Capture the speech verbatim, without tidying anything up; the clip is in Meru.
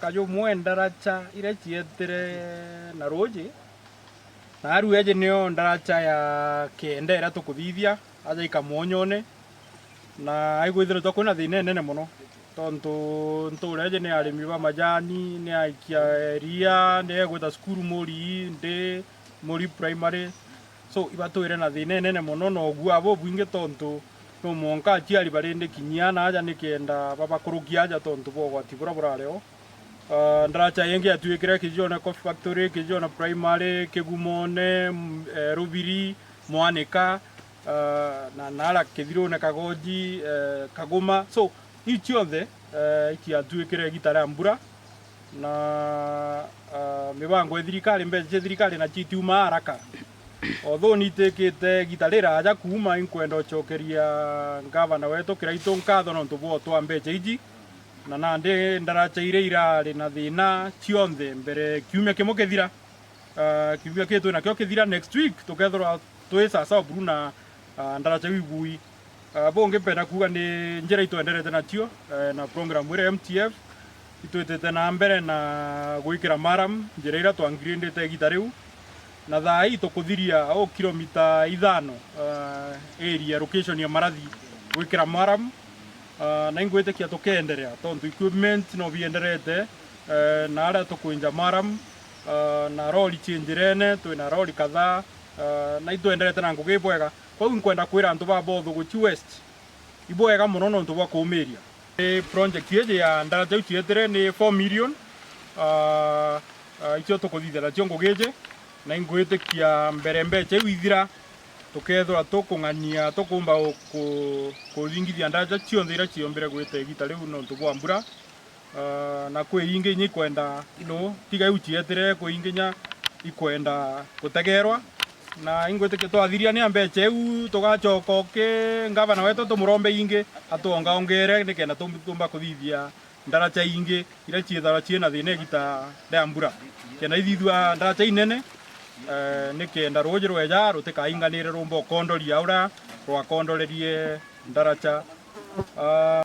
Kajumwe ndaracha iria cietire na ruuji, na aru eeji nio ndaracha ya kenda iria tukuthithia aja ikamwonyone, na igwithiritwe kwina thiina inene mono, tontu ntuura eeji ni arimi ba majani, ni aikia iria, ni egwita cukuru Muri, ndi Muri Primary. So, ibatwire na thiina inene mono na ugua bubwingi, tontu no mwanka aciari barindi kinyia na aja nikenda babakurukia aja tontu bwa ugwati buria burari o. Ah, ndaracha ingi yatwikire Kijione Coffee Factory, Kijione Primary, Kigumone, m-, eh, Rubiri, Mwanika, ah, na nara Kithirune, Kagoji, eh, Kaguma. So, iu cionthe, eh, iciatwikire igita ria mbura, na, ah, mibango ya thirikari, mbeca cia thirikari nacio itiuma haraka. Although nitikite igita riraja kuuma, inkwenda ucokeria ngavana wetu Kiraitu nkatho nontu bwa utwa mbeca iji, na nandi ndaracha iria irari na thiina cionthe mbere kiumia kimwe kithira. Ah, kiumia kii twi nakio kithira, next week tukethirwa twi sawasawa buru na, ah, ndaracha iu ibui. Ah, bungi mpenda kuuga ni njira itwenderete nacio, eh, na program iria M T F, itwitite na mbere na gwikira murram njira iria twangirindite igita riu, na thaa ii tukuthiria o kilomita ithano, ah, area location ya Marathi gwikira murram. Ah, na ingwitikia tukeenderea tontu equipment no bienderete, eh, na aria tukwinja murram, ah, na rori ci njirene, twina rori kadhaa, ah, na itwenderete na ngugi ibwega. Kwou inkwenda kwira antu ba Bothu guci West, ibwega mono nontu bwa kuumiria. Ni project iji ya ndaracha iu cietire ni four million, ah, ah, icio tukuthithia nacio ngugi iji, na ingwitikia mbere mbeca iu ithira, tukethirwa tukung'ania, tukumba ku-, kuringithia ndaracha cionthe iria ciombire gwita igita riu nontu bwa mbura. Ah, na kwi ingi inya ikwenda, no, tiga iu cietire, kwi ingi inya ikwenda gutegerwa. Na ingwitikia twathiria ni mbeca iu, tugacoka uki ngavana wetu tumurombe ingi, atuongaongere nikenda tum-, tumba kuthithia ndaracha ingi iria ciithagwa ciina thiina igita ria mbura, kenda ithithua ndaracha inene, eh, nikenda ruuji rweja rutikainganire rumba ukondoria uria rwakondorerie ndaracha. Ah,